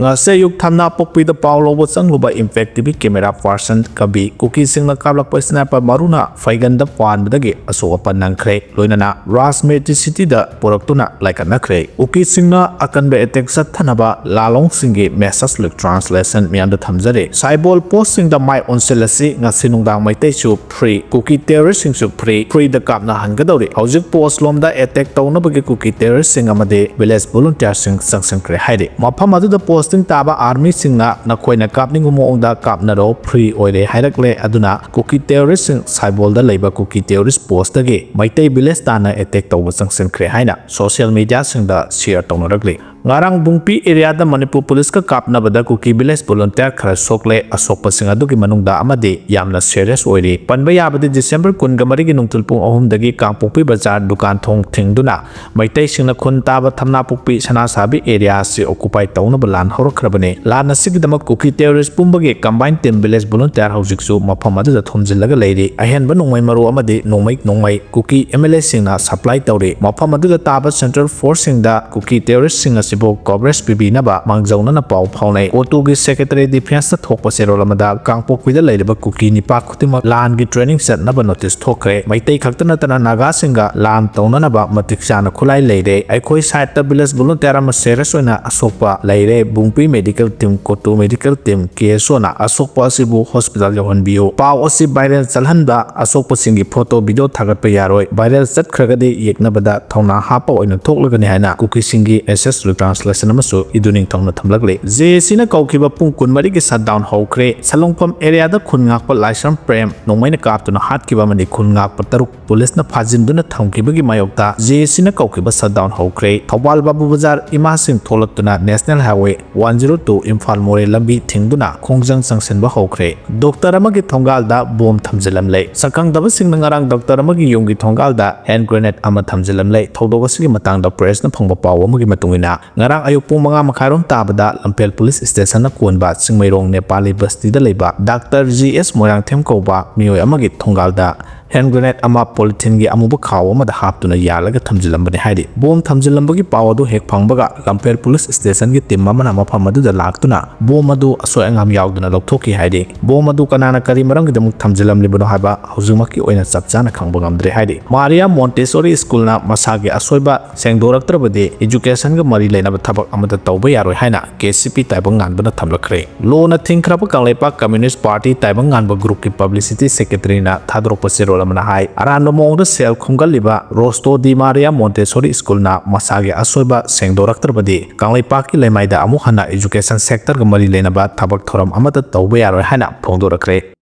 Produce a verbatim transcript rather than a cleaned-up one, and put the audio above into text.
ꯉꯁꯤ ꯑꯌꯨꯛ ꯊꯝꯅꯥꯄꯣꯛꯄꯤꯗ ꯄꯥꯎ ꯂꯧꯕ ꯆꯪꯂꯨꯕ ꯏꯝꯄꯦꯛ ꯇꯤꯚꯤ ꯀꯦꯃꯦꯔꯥ ꯄꯥꯔꯁꯟ ꯀꯕꯤ ꯀꯨꯀꯤꯁꯤꯡꯅ ꯀꯥꯞꯂꯛꯄ ꯁ꯭ꯅꯥꯏꯄꯔ ꯃꯔꯨꯅ ꯐꯩꯒꯟꯗ ꯄꯥꯟꯕꯗꯒꯤ ꯑꯁꯣꯛ ꯑꯄꯟ ꯅꯪꯈ꯭ꯔꯦ꯫ ꯂꯣꯏꯅꯅ ꯔꯥꯖꯃꯦꯇꯤ ꯁꯤꯇꯤꯗ ꯄꯨꯔꯛꯇꯨꯅ ꯂꯥꯏꯀꯠꯅꯈ꯭ꯔꯦ꯫ ꯀꯨꯀꯤꯁꯤꯡꯅ ꯑꯀꯟꯕ ꯑꯦꯇꯦꯛ ꯆꯠꯊꯅꯕ ꯂꯥꯂꯣꯡꯁꯤꯡꯒꯤ ꯃꯦꯁꯦꯖ ꯂꯤꯛ ꯇ꯭ꯔꯥꯟꯁꯂꯦꯁꯟ ꯃꯤꯌꯥꯝꯗ ꯊꯝꯖꯔꯤ꯫ ꯁꯥꯏꯕꯣꯜ ꯄꯣꯁꯁꯤꯡꯗ ꯃꯥꯏ ꯑꯣꯟꯁꯤꯜꯂꯁꯤ, ꯉꯁꯤ ꯅꯨꯡꯗꯥꯡ ꯃꯩꯇꯩꯁꯨ ꯐ꯭ꯔꯤ, ꯀꯨꯀꯤ ꯇꯦꯔꯣꯔꯤꯁꯁꯤꯡꯁꯨ ꯐ꯭ꯔꯤ, ꯐ꯭ꯔꯤꯗ ꯀꯥꯞꯅꯍꯟꯒꯗꯧꯔꯤ꯫ ꯍꯧꯖꯤꯛ ꯄꯣꯁ ꯂꯣꯝꯗ ꯑꯦꯇꯦꯛ ꯇꯧꯅꯕꯒꯤ ꯀꯨꯀꯤ ꯇꯦꯔꯣꯔꯤꯁꯁꯤꯡ ꯑꯃꯗꯤ ꯚꯤꯂꯦꯖ ꯚꯣꯂꯨꯟꯇꯤꯌꯔꯁꯤꯡ ꯆꯪꯁꯤꯟꯈ꯭ꯔꯦ ꯍꯥꯏꯔꯤ꯫ ꯃꯐꯝ ꯑꯗꯨꯗ ꯄꯣꯁꯇꯤꯡ ꯇꯥꯕ ꯑꯥꯔꯃꯤꯁꯤꯡꯅ ꯅꯈꯣꯏꯅ ꯀꯥꯞꯅꯤꯡꯕ ꯃꯑꯣꯡꯗ ꯀꯥꯞꯅꯔꯣ, ꯐ꯭ꯔꯤ ꯑꯣꯏꯔꯦ ꯍꯥꯏꯔꯛꯂꯦ꯫ ꯑꯗꯨꯅ ꯀꯨꯀꯤ ꯇꯦꯔꯣꯔꯤꯁꯁꯤꯡ ꯁꯥꯏꯕꯣꯜꯗ ꯂꯩꯕ ꯀꯨꯀꯤ ꯇꯦꯔꯣꯔꯤꯁ ꯄꯣꯁꯇꯒꯤ ꯃꯩꯇꯩ ꯚꯤꯂꯦꯖ ꯇꯥꯟꯅ ꯑꯦꯇꯦꯛ ꯇꯧꯕ ꯆꯪꯁꯤꯟꯈ꯭ꯔꯦ ꯍꯥꯏꯅ ꯁꯣꯁꯤꯌꯦꯜ ꯃꯤꯗꯤꯌꯥꯁꯤꯡꯗ ꯁꯤꯌꯔ ꯇꯧꯅꯔꯛꯂꯤ꯫ ꯉꯔꯥꯡ ꯕꯨꯡꯄꯤ ꯑꯦꯔꯤꯌꯥꯗ ꯃꯅꯤꯄꯨꯔ ꯄꯨꯂꯤꯁꯀ ꯀꯥꯞꯅꯕꯗ ꯀꯨꯀꯤ ꯚꯤꯂꯦꯖ ꯚꯣꯂꯨꯟꯇꯤꯌꯔ ꯈꯔ ꯁꯣꯛꯂꯦ꯫ ꯑꯁꯣꯛꯄꯁꯤꯡ ꯑꯗꯨꯒꯤ ꯃꯅꯨꯡꯗ ꯑꯃꯗꯤ ꯌꯥꯝꯅ ꯁꯦꯔꯤꯌꯁ ꯑꯣꯏꯔꯤ꯫ ꯄꯟꯕ ꯌꯥꯕꯗꯤ ꯗꯤꯁꯦꯝꯕꯔ ꯀꯨꯟꯒ ꯃꯔꯤꯒꯤ ꯅꯨꯡꯊꯤꯜ ꯄꯨꯡ ꯑꯍꯨꯝꯗꯒꯤ ꯀꯥꯡꯄꯣꯛꯄꯤ ꯕꯖꯥꯔ ꯗꯨꯀꯥꯟ ꯊꯣꯡ ꯊꯤꯡꯗꯨꯅ ꯃꯩꯇꯩꯁꯤꯡꯅ ꯈꯨꯟ ꯇꯥꯕ ꯊꯝꯅꯥꯄꯣꯛꯄꯤ ꯁꯅꯥꯁꯥꯕꯤ ꯑꯦꯔꯤꯌꯥ ꯑꯁꯤ ꯑꯣꯀꯨꯄꯥꯏ ꯇꯧꯅꯕ ꯂꯥꯟ ꯍꯧꯔꯛꯈ꯭ꯔꯕꯅꯤ꯫ ꯂꯥꯟ ꯑꯁꯤꯒꯤꯗꯃꯛ ꯀꯨꯀꯤ ꯇꯦꯔꯣꯔꯤꯁ ꯄꯨꯝꯕꯒꯤ ꯀꯝꯕꯥꯏꯟ ꯇꯤꯝ ꯚꯤꯂꯦꯖ ꯚꯣꯂꯨꯟꯇꯤꯌꯔ ꯍꯧꯖꯤꯛꯁꯨ ꯃꯐꯝ ꯑꯗꯨꯗ ꯊꯣꯝꯖꯤꯜꯂꯒ ꯂꯩꯔꯤ꯫ ꯑꯍꯦꯟꯕ ꯅꯣꯡꯃꯩ ꯃꯔꯨ ꯑꯃꯗꯤ ꯅꯣꯡꯃꯩ ꯅꯣꯡꯃꯩ ꯀꯨꯀꯤ ꯑꯦꯝ ꯑꯦꯜ ꯑꯦꯁꯤꯡꯅ ꯁꯄ꯭ꯂꯥꯏ ꯇꯧꯔꯤ꯫ ꯃꯐꯝ ꯑꯗꯨꯗ ꯇꯥꯕ ꯁꯦꯟꯇ꯭ꯔꯦꯜ ꯐꯣꯔꯁꯁꯤꯡꯗ ꯀꯨꯀꯤ ꯇꯦꯔꯣꯔꯤꯁꯁꯤꯡ ꯑꯁꯤꯕꯨ ꯀꯣꯚꯔꯦꯖ ꯄꯤꯕꯤꯅꯕ ꯃꯥꯡꯖꯧꯅꯅ ꯄꯥꯎ ꯐꯥꯎꯅꯩ꯫ ꯀꯣꯇꯨꯒꯤ ꯁꯦꯀ꯭ꯔꯦꯇꯔꯤ ꯗꯤꯐꯦꯟꯁꯇ ꯊꯣꯛꯄ ꯆꯦꯔꯣꯜ ꯑꯃꯗ ꯀꯥꯡꯄꯣꯛꯄꯤꯗ ꯂꯩꯔꯤꯕ ꯀꯨꯀꯤ ꯅꯤꯄꯥ ꯈꯨꯗꯤꯡꯃꯛ ꯂꯥꯟꯒꯤ ꯇ꯭ꯔꯦꯅꯤꯡ ꯆꯠꯅꯕ ꯅꯣꯇꯤꯁ ꯊꯣꯛꯈ꯭ꯔꯦ꯫ ꯃꯩꯇꯩ ꯈꯛꯇ ꯅꯠꯇꯅ ꯅꯥꯒꯥꯁꯤꯡꯒ ꯂꯥꯟ ꯇꯧꯅꯅꯕ ꯃꯇꯤꯛ ꯆꯥꯅ ꯈꯨꯠꯂꯥꯏ ꯂꯩꯔꯦ꯫ ꯑꯩꯈꯣꯏ ꯁꯥꯏꯠꯇ ꯚꯤꯂꯦꯖ ꯚꯣꯂꯨꯟꯇꯤꯌꯔ ꯑꯃ ꯁꯦꯔꯤꯌꯁ ꯑꯣꯏꯅ ꯑꯁꯣꯛꯄ ꯂꯩꯔꯦ꯫ ꯕꯨꯡꯄꯤ ꯃꯦꯗꯤꯀꯦꯜ ꯇꯤꯝ, ꯀꯣꯇꯨ ꯃꯦꯗꯤꯀꯦꯜ ꯇꯤꯝ, ꯀꯦ ꯑꯦꯁ ꯑꯣꯅ ꯑꯁꯣꯛꯄ ꯑꯁꯤꯕꯨ ꯍꯣꯁꯄꯤꯇꯥꯜ ꯌꯧꯍꯟꯕꯤꯌꯨ꯫ ꯄꯥꯎ ꯑꯁꯤ ꯚꯥꯏꯔꯦꯜ ꯆꯠꯍꯟꯕ, ꯑꯁꯣꯛꯄꯁꯤꯡꯒꯤ ꯐꯣꯇꯣ, ꯚꯤꯗꯤꯑꯣ ꯊꯥꯒꯠꯄ ꯌꯥꯔꯣꯏ꯫ ꯚꯥꯏꯔꯦꯜ ꯆꯠꯈ꯭ꯔꯒꯗꯤ ꯌꯦꯛꯅꯕꯗ ꯊꯧꯅꯥ ꯍꯥꯞꯄ ꯑꯣꯏꯅ ꯊꯣꯛꯂꯒꯅꯤ ꯍꯥꯏꯅ ꯀꯨꯀꯤꯁꯤꯡꯒꯤ ꯃꯦꯁꯦꯖ ꯇ꯭ꯔꯥꯟꯁꯂꯦꯁꯟ ꯑꯃꯁꯨ ꯏꯗꯨ ꯅꯤꯡꯊꯧꯅ ꯊꯝꯂꯛꯂꯤ꯫ ꯖꯦ ꯑꯦ ꯁꯤꯅ ꯀꯧꯈꯤꯕ ꯄꯨꯡ ꯀꯨꯟꯃꯔꯤꯒꯤ ꯁꯠꯗꯥꯎꯟ ꯍꯧꯈ꯭ꯔꯦ꯫ ꯁꯂꯨꯡꯐꯝ ꯑꯦꯔꯤꯌꯥꯗ ꯈꯨꯟ ꯉꯥꯛꯄ ꯂꯥꯏꯁ꯭ꯔꯝ ꯄ꯭ꯔꯦꯝ ꯅꯣꯡꯃꯩꯅ ꯀꯥꯞꯇꯨꯅ ꯍꯥꯠꯈꯤꯕ ꯑꯃꯗꯤ ꯈꯨꯟ ꯉꯥꯛꯄ ꯇꯔꯨꯛ ꯄꯨꯂꯤꯁꯅ ꯐꯥꯖꯤꯟꯗꯨꯅ ꯊꯝꯈꯤꯕꯒꯤ ꯃꯥꯌꯣꯛꯇ ꯖꯦ ꯑꯦ ꯁꯤꯅ ꯀꯧꯈꯤꯕ ꯁꯠꯗꯥꯎꯟ ꯍꯧꯈ꯭ꯔꯦ꯫ ꯊꯧꯕꯥꯜ ꯕꯥꯕꯨ ꯕꯖꯥꯔ ꯏꯃꯥꯁꯤꯡ ꯊꯣꯛꯂꯛꯇꯨꯅ national highway one zero two Imphal Moreh ꯂꯝꯕꯤ ꯊꯤꯡꯗꯨꯅ ꯈꯣꯡꯖꯪ ꯆꯪꯁꯤꯟꯕ ꯍꯧꯈ꯭ꯔꯦ꯫ ꯗꯣꯛꯇꯔ ꯑꯃꯒꯤ ꯊꯣꯡꯒꯥꯜꯗ ꯕꯣꯝ ꯊꯝꯖꯤꯜꯂꯝꯂꯦ꯫ ꯁꯛꯈꯪꯗꯕꯁꯤꯡꯅ ꯉꯔꯥꯡ ꯗꯣꯛꯇꯔ ꯑꯃꯒꯤ ꯌꯨꯝꯒꯤ ꯊꯣꯡꯒꯥꯜꯗ ꯍꯦꯟ ꯒ꯭ꯔꯦꯅꯦꯗ ꯑꯃ ꯊꯝꯖꯤꯜꯂꯝꯂꯦ꯫ ꯊꯧꯗꯣꯛ ꯑꯁꯤꯒꯤ ꯃꯇꯥꯡꯗ ꯄ꯭ꯔꯦꯁꯅ ꯐꯪꯕ ꯄꯥꯎ ꯑꯃꯒꯤ ꯃꯇꯨꯡ ꯏꯟꯅ, ꯉꯔꯥꯡ ꯑꯌꯨꯛ ꯄꯨꯡ ꯃꯉꯥ ꯃꯈꯥꯏꯔꯣꯝ ꯇꯥꯕꯗ ꯂꯝꯐꯦꯜ ꯄꯨꯂꯤꯁ ꯁ꯭ꯇꯦꯁꯟꯅ ꯀꯣꯟꯕ ꯆꯤꯡꯃꯩꯔꯣꯡ ꯅꯦꯄꯥꯂꯤ ꯕꯁꯇꯤꯗ ꯂꯩꯕ ꯗꯥꯛꯇꯔ ꯖꯤ ꯑꯦꯁ ꯃꯣꯏꯔꯥꯡꯊꯦꯝ ꯀꯧꯕ ꯃꯤꯑꯣꯏ ꯑꯃꯒꯤ ꯊꯣꯡꯒꯥꯜꯗ ꯍꯦꯟ ꯒ꯭ꯔꯦꯅꯦꯗ ꯑꯃ ꯄꯣꯂꯤꯊꯤꯟꯒꯤ ꯑꯃꯨꯕ ꯈꯥꯎ ꯑꯃꯗ ꯍꯥꯞꯇꯨꯅ ꯌꯥꯜꯂꯒ ꯊꯝꯖꯤꯜꯂꯝꯕꯅꯤ ꯍꯥꯏꯔꯤ꯫ ꯕꯣꯝ ꯊꯝꯖꯤꯜꯂꯝꯕꯒꯤ ꯄꯥꯎ ꯑꯗꯨ ꯍꯦꯛ ꯐꯪꯕꯒ ꯂꯝꯐꯦꯜ ꯄꯨꯂꯤꯁ ꯁ꯭ꯇꯦꯁꯟꯒꯤ ꯇꯤꯝ ꯑꯃꯅ ꯃꯐꯝ ꯑꯗꯨꯗ ꯂꯥꯛꯇꯨꯅ ꯕꯣꯝ ꯑꯗꯨ ꯑꯁꯣꯏ ꯑꯉꯥꯝ ꯌꯥꯎꯗꯅ ꯂꯧꯊꯣꯛꯈꯤ ꯍꯥꯏꯔꯤ꯫ ꯕꯣꯝ ꯑꯗꯨ ꯀꯅꯥꯅ ꯀꯔꯤ ꯃꯔꯝꯒꯤꯗꯃꯛ ꯊꯝꯖꯤꯜꯂꯝꯂꯤꯕꯅꯣ ꯍꯥꯏꯕ ꯍꯧꯖꯤꯛꯃꯛꯀꯤ ꯑꯣꯏꯅ ꯆꯞ ꯆꯥꯅ ꯈꯪꯕ ꯉꯝꯗ꯭ꯔꯦ ꯍꯥꯏꯔꯤ꯫ ꯃꯥꯔꯤꯌꯥ ꯃꯣꯟꯇꯦꯁꯣꯔꯤ ꯁ꯭ꯀꯨꯜꯅ ꯃꯁꯥꯒꯤ ꯑꯁꯣꯏꯕ ꯁꯦꯡꯗꯣꯔꯛꯇ꯭ꯔꯕꯗꯤ ꯏꯖꯨꯀꯦꯁꯟꯒ ꯃꯔꯤ ꯂꯩꯅꯕ ꯊꯕꯛ ꯑꯃꯠꯇ ꯇꯧꯕ ꯌꯥꯔꯣꯏ ꯍꯥꯏꯅ ꯀꯦ ꯁꯤ ꯄꯤ ꯇꯥꯏꯕꯪ ꯉꯥꯟꯕꯅ ꯊꯝꯂꯛꯈ꯭ꯔꯦ꯫ ꯂꯣꯅ ꯊꯤꯡꯈ꯭ꯔꯕ ꯀꯪꯂꯩꯄꯥꯛ ꯀꯝꯃ꯭ꯌꯨꯅꯤꯁ꯭ꯠ ꯄꯥꯔꯇꯤ ꯇꯥꯏꯕꯪ ꯉꯥꯟꯕ ꯒ꯭ꯔꯨꯞꯀꯤ ꯄꯕ꯭ꯂꯤꯁꯤꯇꯤ ꯁꯦꯀ꯭ꯔꯦꯇꯔꯤꯅ ꯊꯥꯗꯣꯔꯛꯄ ꯆꯦꯔꯣꯜ ꯑꯃꯅ ꯍꯥꯏ, ꯑꯔꯥꯟꯕ ꯃꯑꯣꯡꯗ ꯁꯦꯜ ꯈꯣꯝꯒꯠꯂꯤꯕ ꯔꯣꯁꯇꯣ ꯗꯤ ꯃꯥꯔꯤꯌꯥ ꯃꯣꯟꯇꯦꯁꯣꯔꯤ ꯁ꯭ꯀꯨꯜꯅ ꯃꯁꯥꯒꯤ ꯑꯁꯣꯏꯕ ꯁꯦꯡꯗꯣꯔꯛꯇ꯭ꯔꯕꯗꯤ ꯀꯪꯂꯩꯄꯥꯛꯀꯤ ꯂꯩꯃꯥꯏꯗ ꯑꯃꯨꯛ ꯍꯟꯅ ꯏꯖꯨꯀꯦꯁꯟ ꯁꯦꯛꯇꯔꯒ ꯃꯔꯤ ꯂꯩꯅꯕ ꯊꯕꯛ ꯊꯧꯔꯝ ꯑꯃꯠꯇ ꯇꯧꯕ ꯌꯥꯔꯣꯏ ꯍꯥꯏꯅ ꯐꯣꯡꯗꯣꯔꯛꯈ꯭ꯔꯦ꯫